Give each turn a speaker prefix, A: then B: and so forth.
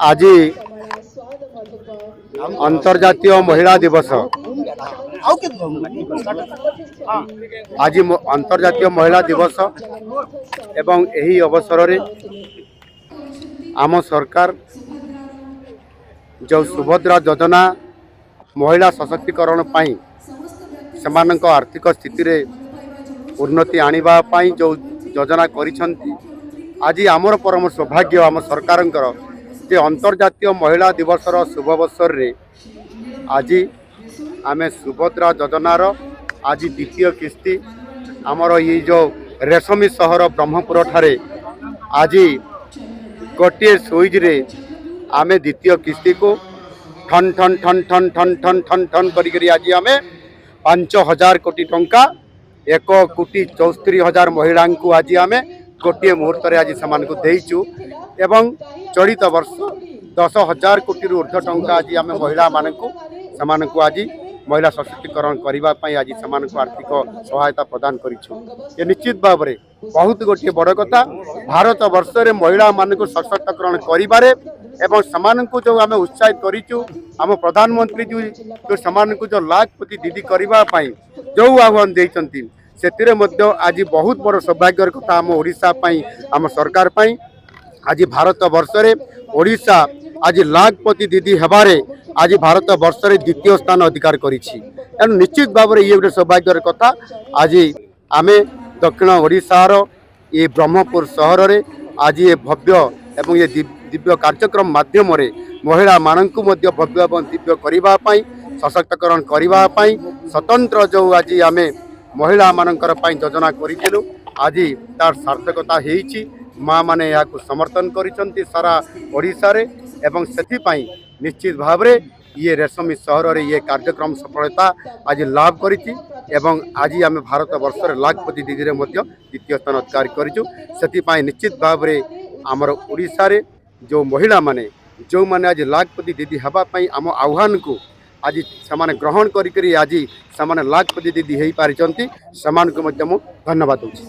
A: ଆଜି ଅନ୍ତର୍ଜାତୀୟ ମହିଳା ଦିବସ। ଆଜି ଅନ୍ତର୍ଜାତୀୟ ମହିଳା ଦିବସ ଏବଂ ଏହି ଅବସରରେ ଆମ ସରକାର ଯେଉଁ ସୁଭଦ୍ରା ଯୋଜନା, ମହିଳା ସଶକ୍ତିକରଣ ପାଇଁ, ସେମାନଙ୍କ ଆର୍ଥିକ ସ୍ଥିତିରେ ଉନ୍ନତି ଆଣିବା ପାଇଁ ଯେଉଁ ଯୋଜନା କରିଛନ୍ତି, ଆଜି ଆମର ପରମ ସୌଭାଗ୍ୟ ଆମ ସରକାରଙ୍କର ଯେ ଅନ୍ତର୍ଜାତୀୟ ମହିଳା ଦିବସର ଶୁଭ ଅବସରରେ ଆଜି ଆମେ ସୁଭଦ୍ରା ଯୋଜନାର ଆଜି ଦ୍ୱିତୀୟ କିସ୍ତି ଆମର ଏଇ ଯେଉଁ ରେଶମୀ ସହର ବ୍ରହ୍ମପୁରଠାରେ ଆଜି ଗୋଟିଏ ସୁଇଚ୍ରେ ଆମେ ଦ୍ୱିତୀୟ କିସ୍ତିକୁ ଠନ୍ ଠନ୍ ଠନ୍ ଠନ୍ ଠନ୍ ଠନ୍ ଠନ୍ ଠନ୍ କରିକରି ଆଜି ଆମେ 5000 କୋଟି ଟଙ୍କା 1 କୋଟି 74 ହଜାର ମହିଳାଙ୍କୁ ଆଜି ଆମେ ଗୋଟିଏ ମୁହୂର୍ତ୍ତରେ ଆଜି ସେମାନଙ୍କୁ ଦେଇଛୁ ଏବଂ ଚଳିତ ବର୍ଷ 10,000 କୋଟିରୁ ଉର୍ଦ୍ଧ୍ୱ ଟଙ୍କା ଆଜି ଆମେ ମହିଳାମାନଙ୍କୁ, ସେମାନଙ୍କୁ ଆଜି ମହିଳା ସଶକ୍ତିକରଣ କରିବା ପାଇଁ ଆଜି ସେମାନଙ୍କୁ ଆର୍ଥିକ ସହାୟତା ପ୍ରଦାନ କରିଛୁ। ଏ ନିଶ୍ଚିତ ଭାବରେ ବହୁତ ଗୋଟିଏ ବଡ଼ କଥା ଭାରତ ବର୍ଷରେ ମହିଳାମାନଙ୍କୁ ସଶକ୍ତିକରଣ କରିବାରେ ଏବଂ ସେମାନଙ୍କୁ ଯେଉଁ ଆମେ ଉତ୍ସାହିତ କରିଛୁ, ଆମ ପ୍ରଧାନମନ୍ତ୍ରୀ ଯେଉଁ ଯେଉଁ ସେମାନଙ୍କୁ ଯେଉଁ ଲାଖପତି ଦିଦି କରିବା ପାଇଁ ଯେଉଁ ଆହ୍ୱାନ ଦେଇଛନ୍ତି, ସେଥିରେ ମଧ୍ୟ ଆଜି ବହୁତ ବଡ଼ ସୌଭାଗ୍ୟର କଥା ଆମ ଓଡ଼ିଶା ପାଇଁ, ଆମ ସରକାର ପାଇଁ। ଆଜି ଭାରତ ବର୍ଷରେ ଓଡ଼ିଶା ଆଜି ଲାଖପତି ଦିଦି ହେବାରେ ଆଜି ଭାରତ ବର୍ଷରେ ଦ୍ୱିତୀୟ ସ୍ଥାନ ଅଧିକାର କରିଛି। ତେଣୁ ନିଶ୍ଚିତ ଭାବରେ ଇଏ ଗୋଟେ ସୌଭାଗ୍ୟର କଥା। ଆଜି ଆମେ ଦକ୍ଷିଣ ଓଡ଼ିଶାର ଏ ବ୍ରହ୍ମପୁର ସହରରେ ଆଜି ଏ ଭବ୍ୟ ଏବଂ ଏ ଦିବ୍ୟ କାର୍ଯ୍ୟକ୍ରମ ମାଧ୍ୟମରେ ମହିଳାମାନଙ୍କୁ ମଧ୍ୟ ଭବ୍ୟ ଏବଂ ଦିବ୍ୟ କରିବା ପାଇଁ, ସଶକ୍ତକରଣ କରିବା ପାଇଁ ସ୍ୱତନ୍ତ୍ର ଯେଉଁ ଆଜି ଆମେ ମହିଳାମାନଙ୍କର ପାଇଁ ଯୋଜନା କରିଥିଲୁ, ଆଜି ତାର ସାର୍ଥକତା ହେଇଛି। ମା ମାନେ ଏହାକୁ ସମର୍ଥନ କରିଛନ୍ତି ସାରା ଓଡ଼ିଶାରେ ଏବଂ ସେଥିପାଇଁ ନିଶ୍ଚିତ ଭାବରେ ଇଏ ରେଶମୀ ସହରରେ ଇଏ କାର୍ଯ୍ୟକ୍ରମ ସଫଳତା ଆଜି ଲାଭ କରିଛି ଏବଂ ଆଜି ଆମେ ଭାରତ ବର୍ଷରେ ଲାଖପତି ଦିଦିରେ ମଧ୍ୟ ଦ୍ୱିତୀୟ ସ୍ଥାନ ଅଧିକାର କରିଛୁ। ସେଥିପାଇଁ ନିଶ୍ଚିତ ଭାବରେ ଆମର ଓଡ଼ିଶାରେ ଯେଉଁ ମହିଳାମାନେ, ଯେଉଁମାନେ ଆଜି ଲାଖପତି ଦିଦି ହେବା ପାଇଁ ଆମ ଆହ୍ୱାନକୁ ଆଜି ସେମାନେ ଗ୍ରହଣ କରିକରି ଆଜି ସେମାନେ ଲାଖପତି ଦିଦି ହେଇପାରିଛନ୍ତି, ସେମାନଙ୍କୁ ମଧ୍ୟ ମୁଁ ଧନ୍ୟବାଦ ଦେଉଛି।